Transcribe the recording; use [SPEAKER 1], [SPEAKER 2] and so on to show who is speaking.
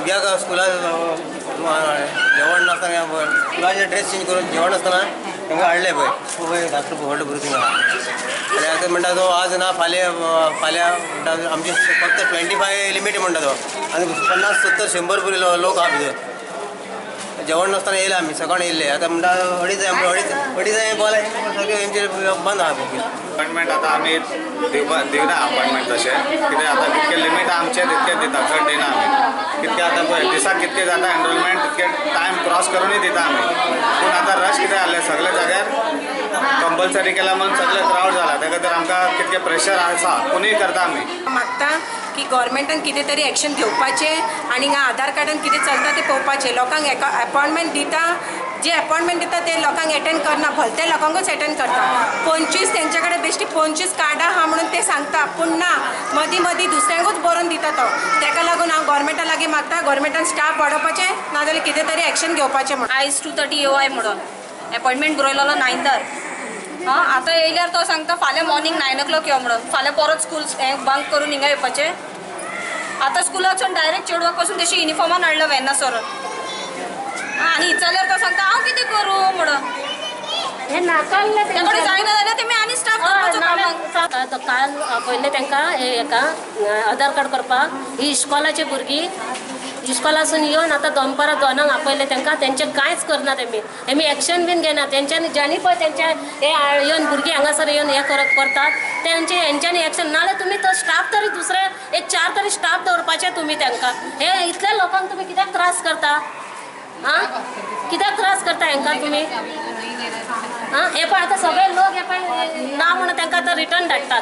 [SPEAKER 1] भुरग्याक स्कुलाक जेवण नासतना स्कुलाचे ड्रेस चेंज करून जेवण नासतना तांकां हाडलें पळय पळय धाकटो व्हडलो भुरगो थिंगा. आनी आतां म्हणटा तो आज ना फाल्यां फाल्यां म्हणटा आमची फक्त 25 लिमीट म्हणटा तो आनी 50 70 100 पुरो लोक आहा भितर. जेवण नासतना येयले आमी सकाळी येयले आतां म्हणटा अडीच अडीच अडीच बोलाय सगळें हेंचेर बंद आहा.
[SPEAKER 2] अपॉयंटमेंट आतां आमी दिवना अपॉयंटमेंट तशें कितें आतां कितके लिमीट आमचें तितकें दिता, चड दिना आमी. कितके आतां पळय दिसाक कितके जाता एनरोलमेंट तितके टायम क्रॉस करूनय दिता आमी. पूण आतां रश कितें जालें सगळे जाग्यार कंपल्सरी केला म्हणून सगळे क्रावड जाला, त्या खातीर आमकां कितके प्रेशर आसा कोणूय करता आमी.
[SPEAKER 3] मागता की गव्हर्मेंटान कितें तरी एक्शन घेवपाचें आनी हिंगा आधार कार्डान कितें चलता तें पळोवपाचें. लोकांक एपॉयंटमेंट दिता, जे अपॉयंटमेंट दिता ते लोकांक एटेंड करना, भलते लोकांकूच एटेंड करता. 25 तेंचे कडेन बेश्टी 25 कार्डां आहा म्हणून ते सांगता, पूण ना मदीं मदीं दुसऱ्यांकूच बरोवन दिता तो. तेका लागून हांव गव्हर्मेंटा लागीं मागता गव्हर्मेंटान स्टाफ वाडोवपाचें नाजाल्यार कितें तरी एक्शन घेवपाचें म्हणून.
[SPEAKER 4] आयज 2:30 येवय म्हणून अपॉयंटमेंट बरयलेलो 9 हां आतां येयल्यार तो सांगता फाल्यां मॉर्निंग 9 o'clock यो म्हणून. फाल्यां परत स्कूल हें बंक करून हिंगा येवपाचें. आतां स्कुलाच्यान डायरेक्ट चेडवाक पासून तेशी युनिफॉर्मान हाडलो व्हॅना सरून आनी विचारल्यार तो सांगता हांव कितें करूं म्हणून.
[SPEAKER 5] हें नाकाल्लें
[SPEAKER 4] तेकडे जायना जाल्यार तेमी आनी स्टाफ दवरपाचो कामाक.
[SPEAKER 5] काल आपयल्लें तांकां हेका आधार कार्ड करपाक. ही इश्कोलाची भुरगीं इश्कोलासून येवन आतां दनपारां 2 आपयलें तांकां. तेंचें कांयच करना तेमी, तेमी एक्शन बीन घेना. तेंच्यांनी ज्यांनी पळय तेंच्या हे येवन भुरगीं हांगासर येवन हें करतात तेंचे हेंच्यांनी एक्शन. नाजाल्यार तुमी तो स्टाफ तरी दुसरे एक 4 तरी स्टाफ दवरपाचे तुमी तांकां. हे इतल्या लोकांक तुमी कित्याक त्रास करता? आं कित्याक त्रास करता हांकां तुमी? आं हे पळय आतां सगळे लोक हे पळय ना म्हणून तांकां आतां रिटर्न धाडटात.